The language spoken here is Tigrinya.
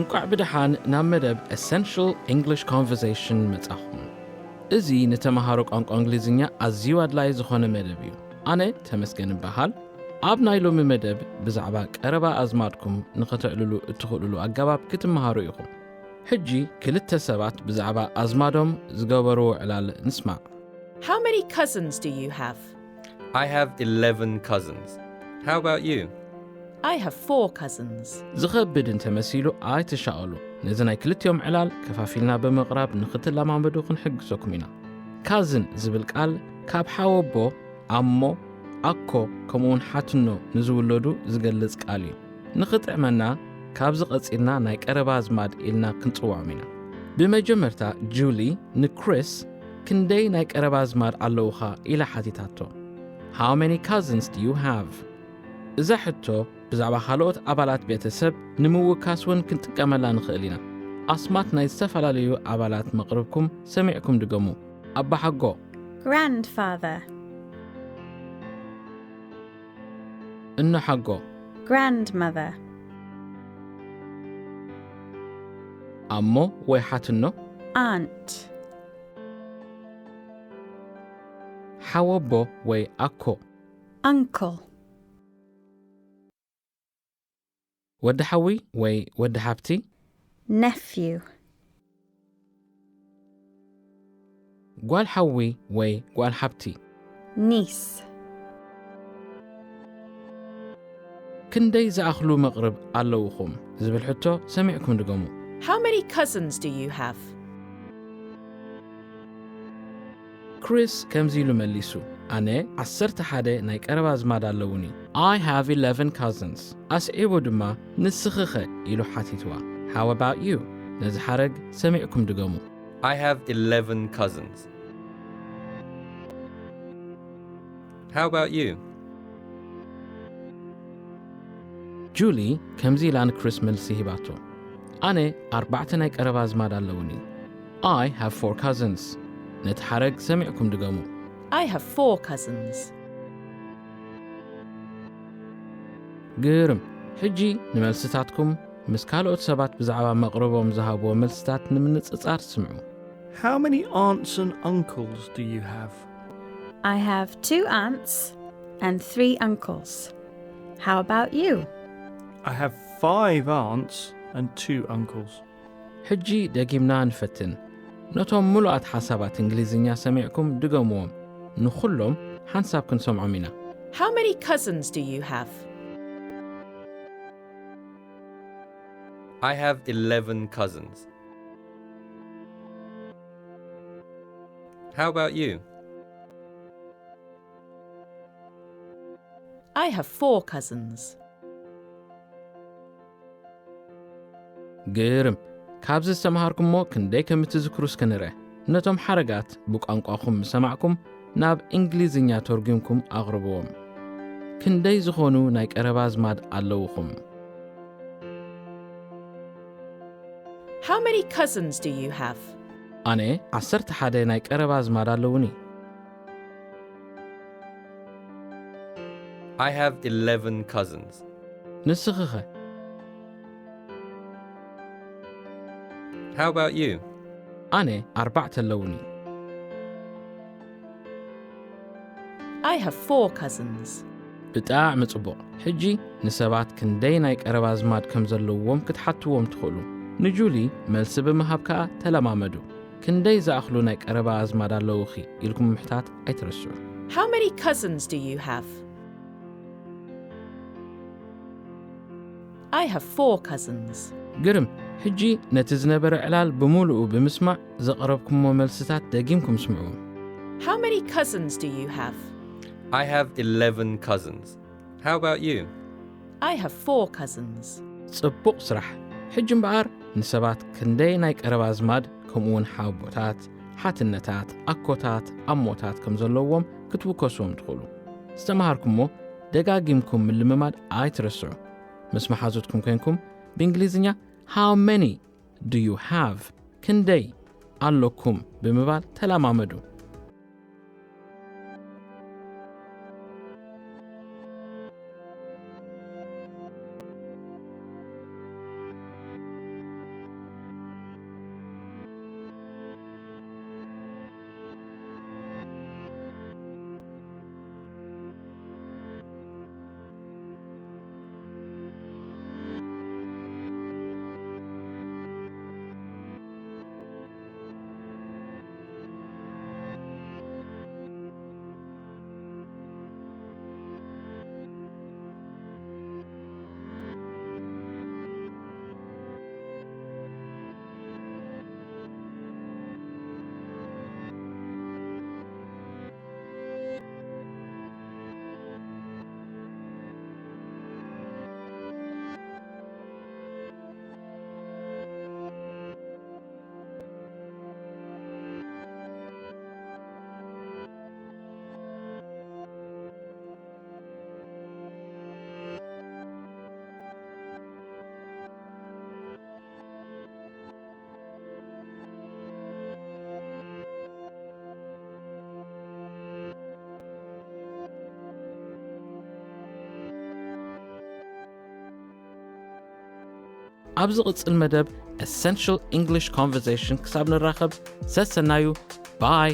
እንቋዕ ብደሓን ናብ መደብ Essential English Conversation መጻኹም። እዚ ንተምሃሮ ቋንቋ እንግሊዝኛ ኣዝዩ ኣድላዪ ዝኾነ መደብ እዩ። ኣነ ተመስገን እበሃል። ኣብ ናይ ሎሚ መደብ ብዛዕባ ቀረባ ኣዝማድኩም ንኸተዕልሉ እትኽእልሉ ኣገባብ ክትመሃሩ ኢኹም። ሕጂ ክልተ ሰባት ብዛዕባ ኣዝማዶም ዝገበርዎ ዕላል ንስማዕ። How many cousins do you have? I have eleven cousins. How about you? I have four cousins. ዝኸብድ እንተመሲሉ ኣይትሻቐሉ። ነዚ ናይ ክልቲኦም ዕላል ከፋፊልና ብምቕራብ ንኽትለማመዱ ክንሕግዘኩም ኢና። ካዝን ዝብል ቃል ካብ ሓወቦ፣ ኣሞ፣ ኣኮ ከምኡውን ሓትኖ ንዝውለዱ ዝገልጽ ቃል እዩ። ንኽጥዕመና ካብዚ ቀጺልና ናይ ቀረባ ኣዝማድ ኢልና ክንጽውዖም ኢና። ብመጀመርታ ጁሊ ንክሪስ ክንደይ ናይ ቀረባ ኣዝማድ ኣለውኻ ኢላ ሓቲታቶ። How many cousins do you have? እዛ ሕቶ ብዛዕባ ካልኦት ኣባላት ቤተሰብ ንምውካስ እውን ክንጥቀመላ ንኽእል ኢና። ኣስማት ናይ ዝተፈላለዩ ኣባላት መቕርብኩም ሰሚዕኩም ድገሙ። ኣባሓጎ፣ Grandfather. እኖሓጎ፣ Grandmother. ኣሞ ወይ ሓትኖ፣ Aunt. ሓወቦ ወይ ኣኮ፣ Uncle. ወዲ ሓዊ ወይ ወዲ ሓብቲ፣ Nephew. ጓል ሓዊ ወይ ጓል ሓብቲ። Niece. ክንደይ ዝኣኽሉ መቕርብ ኣለውኹም ዝብል ሕቶ ሰሚዕኩም ድገሙ። How many cousins do you have? ክሪስ ከምዚ ኢሉ መሊሱ፣ ኣነ ዓሰርተ ሓደ ናይ ቀረባ ኣዝማድ ኣለውኒ። I have eleven cousins። ኣስዒቡ ድማ፣ ንስኺኸ? ኢሉ ሓቲትዋ። How about you? ነዚ ሓረግ ሰሚዕኩም ድገሙ። I have eleven cousins. How about you? ጁሊ ከምዚ ኢላ ንክሪስ መልሲ ሂባቶ፣ ኣነ ኣርባዕተ ናይ ቀረባ ኣዝማድ ኣለውኒ። I have four cousins። ነቲ ሓረግ ሰሚዕኩም ድገሙ። I have four cousins. ግርም። ሕጂ ንመልስታትኩም ምስ ካልኦት ሰባት ብዛዕባ መቕርቦም ዝሃብዎ መልስታት ንምንጽጻር ስምዑ። How many aunts and uncles do you have? I have two aunts and three uncles. How about you? I have five aunts and two uncles. ሕጂ ደጊምና ንፈትን። ነቶም ምሉኣት ሓሳባት እንግሊዝኛ ሰሚዕኩም ድገምዎም። ንኹሎም ሓንሳብ ክንሰምዖም ኢና። How many cousins do you have? I have eleven cousins. How about you? I have four cousins. ግርም። ካብዚ ዝተምሃርኩሞ ክንደይ ከም እትዝክሩ እስከ ንርአ። ነቶም ሓረጋት ብቋንቋኹም ምስ ሰማዕኩም ናብ እንግሊዝኛ ተርጒምኩም ኣቕርብዎም። ክንደይ ዝኾኑ ናይ ቀረባ ኣዝማድ ኣለውኹም? How many cousins do you have? ኣነ ዓሰርተ ሓደ ናይ ቀረባ ኣዝማድ ኣለውኒ። I have eleven cousins. ንስኺኸ? How about you? ኣነ ኣርባዕተ ኣለውኒ። I have four cousins. ብጣዕሚ ጽቡቕ። ሕጂ ንሰባት ክንደይ ናይ ቀረባ ኣዝማድ ከም ዘለውዎም ክትሓትዎም ትኽእሉ። ንጁሊ መልሲ ብምሃብ ከኣ ተለማመዱ። ክንደይ ዝኣኽሉ ናይ ቀረባ ኣዝማድ ኣለውኺ ኢልኩም ምሕታት ኣይትረስዑ። How many cousins do you have? I have four cousins. ግርም። ሕጂ ነቲ ዝነበረ ዕላል ብምሉኡ ብምስማዕ ዘቕረብኩሞ መልስታት ደጊምኩም ስምዑ። How many cousins do you have? I have eleven cousins. How about you? I have four cousins. ጽቡቕ ስራሕ። ሕጂ እምበኣር ንሰባት ክንደይ ናይ ቀረባ ኣዝማድ ከምኡውን ሓቦታት፣ ሓትነታት፣ ኣኮታት፣ ኣሞታት ከም ዘለዎም ክትውከስዎም ትኽእሉ። ዝተምሃርኩሞ ደጋጊምኩም ምልምማድ ኣይትረስዑ። ምስ መሓዙትኩም ኮይንኩም ብእንግሊዝኛ How many do you have? ክንደይ ኣለኩም ብምባል ተለማመዱ። ኣብ ዝቕጽል መደብ Essential English Conversation ክሳብ ንራኸብ ሰሰናዩ። ባይ።